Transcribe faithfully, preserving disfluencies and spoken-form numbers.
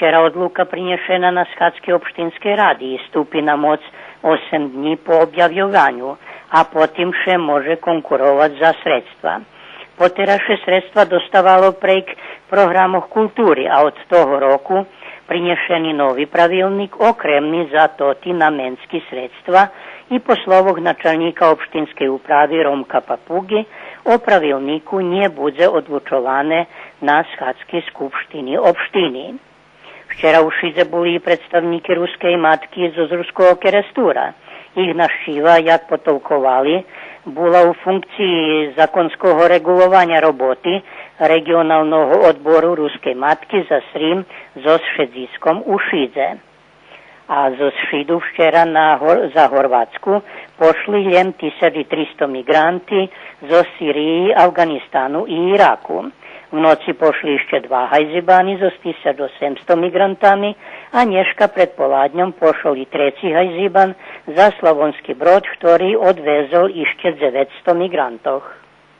Вчера одлука принєшена на схадзки Општинскей ради и ступи на моц осем днї по обявйованю, а потим ше може конкуровац за средства. Потераз ше средства доставало прейґ програмох култури, а од того року принєшени нови правилник, окремни за тоти наменски средства, и по словох началнїка Општинскей управи Ромка Папуґи, о правилнику нє будзе одлучоване на схадзки Скупштини Општини. Вчера у Шидзе були и представнїки Рускей матки зоз Руского Керестура. Їх нащива, як потолковали, була у функциї законского реґулованя роботи Реґионалного одбору Рускей матки за Срим зоз шедзиском у Шидзе. А зоз Шиду вчера на Гор-, за Горватску пошли лєм тисяч и тристо миґранти зоз Сириї, Авґанистану и Ираку. В ноци пошли ище два гайзибани зоз тисяч осемсто миґрантами, а нєшка предполадньом пошол и треци гайзибан за Славонски Брод, хтори одвезол ище дзеветсто миґрантох.